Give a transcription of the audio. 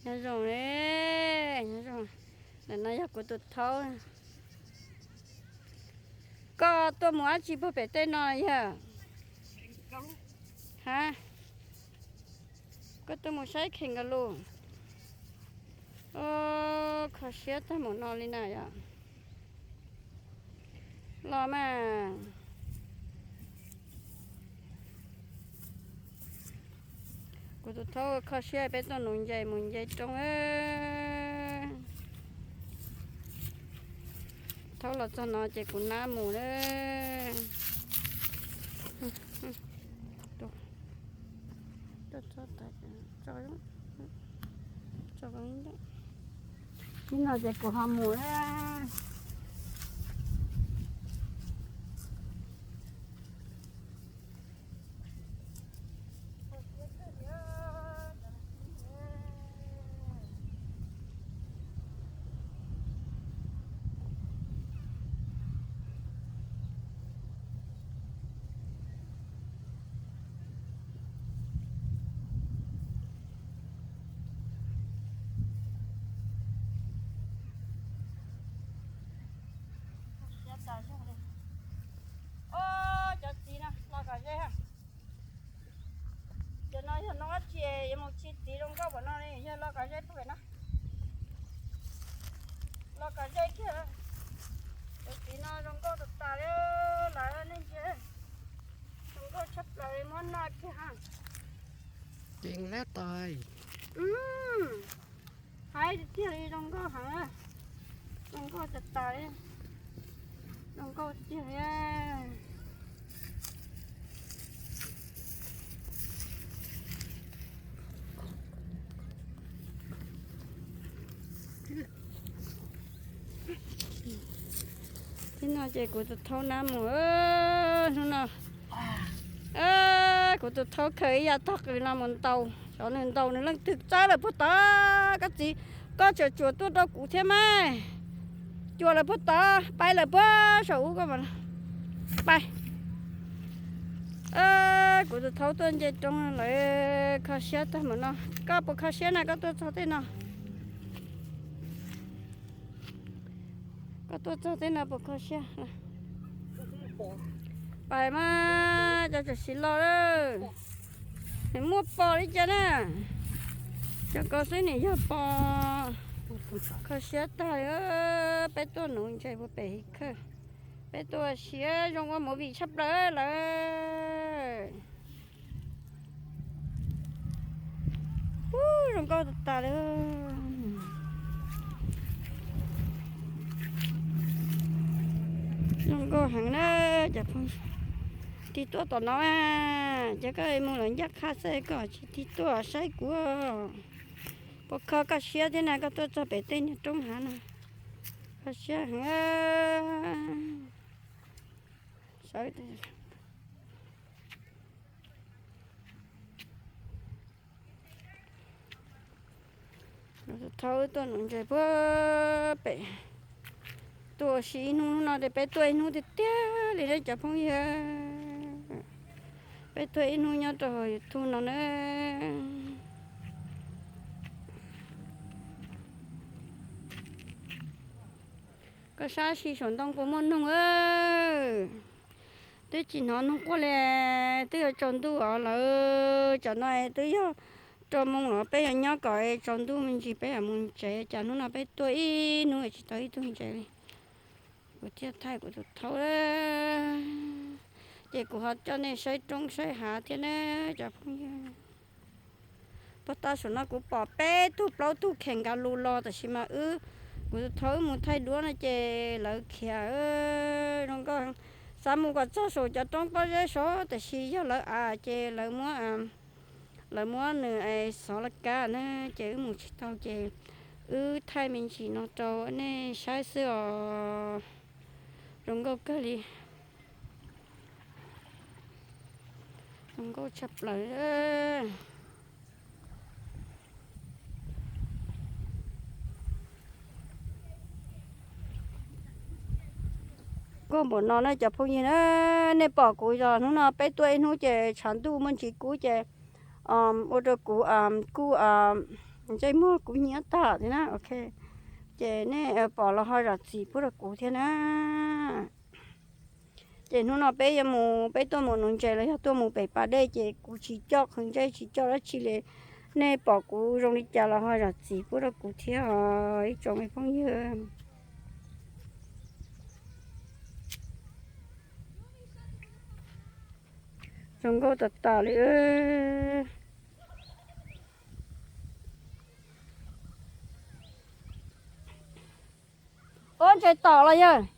Nyob zoo, nyob zoo. Ntawm no yog kuv tus thaub. Koj tuaj mus dab tsi puag pem tej no yog? Ha? Koj tuaj mus saib kangaroo? Kho siab tag mus no li na yom. Los mas. Kuv tus thaub kho siab peb tuaj nuv ntses mus nce roob. Thaub los txog no ces kuv nab mus lawm. Ib no ces kuv ho mus. Cov txiv no los kom ze. Cov no yog noj dab tsi yuav mus tsis txiv zoo nkauj npaum no li, yog los kom ze puag pem no. Los kom ze kiag. Cov txiv no zoo nkauj tas tas li lawm nej ntsia. Zoo nkauj tshaj plaws li, muab noj kiag ha. Ceev lab tais. Haib tiag li, zoo nkauj heev, zoo nkauj tas tas li, zoo nkauj tiag li. Tib no ces kuv tus thaub nab mus, hnub no kuv tus thaub khaws ib yav tog qws no mus ntaus, xyov nws ntaus nws leej twg txawb lawm puag tod. Koj txiv, koj tseem tsuas tuaj rau kuv thiab mas. Cuam lawm puag tod, pais lawm puag saum ub koj mas. Pais. Kuv tus thaub tuaj nce roob lawm, kho siab tag mus no. Koj puas kho siab na, koj tuaj txog tej no? Koj tuaj txog tej no puas kho siab? Pais mas, cov tseem siv los lawm. Nws muaj pos li cas na? Cov ko xwb nws yog pos. Kho siab tag li. Peb tuaj nuv ntses puag pem hiv khawj. Peb tuaj siab zoo ua movie tshaj plaws lawm. Ub, zoo nkauj tas tas li. Zoo nkauj heev na cov phooj ywg. Tig tuaj tom no, ces koj mus lawv ncaj qha xwb, koj tsis tig tuaj saib kuv. Puas kho koj siab thiab na, koj tuaj txog pem tej niag roob hav no. Kho siab heev. Sawv Thaub tuaj nuv ntses puag pem. Tuaj ua si ib hnub no ces peb tuaj ib hnub tiag tiag li ne cov phooj ywg. Peb tuaj ib hnub nyob rau hauv YouTube no na. Koj saib si saum ntoo puas muaj noog. Twb tsis hnov noog quaj li, twb yuav tsaus ntuj os lawm. Tsam no twb yog rau moo los peb yuav nyob kom tsaus ntuj me ntsis peb yuav mus tsev. Cas hnub no peb tuaj ib hnub tsis tau ib tug ntses li. Kuv thiaj thaij kuv tus thaub, ces kuv ho coj nej saib roob saib hav thiab ne cov phooj ywg. Puag ta saum no kuv pom peb tug plaub tug kheem nkaus lus los tab sis mas wb, kuv tus thaub wb mus thaij duab no ces lawv khiav zoo nkauj. Xav mus kom txog saum cov roob pob zeb saud tab sis yog lawv av ces lawv muab, lawv muab nws xov laj kab na, ces wb mus tsis tau ces wb thaij me ntsis no rau nej saib xwb os. Zoo nkauj kawg li. Zoo nkauj tshaj plaws. Nkauj npaum no na cov phooj ywg na, nej pom kuv yog hnub no peb tuaj ib hnub ces tshav ntuj muaj ntsis kub ces ua rau kuv kuj Ntsej muag kuv nyiam tag thiab na. Ok, ces nej pom los ho zam txim pub rau kuv thiab na. Ces hnub no peb yuav mus, peb tuaj mus nuv ntses los yog tuaj mus pem pas dej ces kuv tsis coj qhwv ntsej tsis coj dab tsi li. Nej pom kuv zoo li cas los ho zam txim pub rau kuv thiab os ib tsoom phooj ywg. Zoo nkauj tas tas li. Ua ntses tom los yog?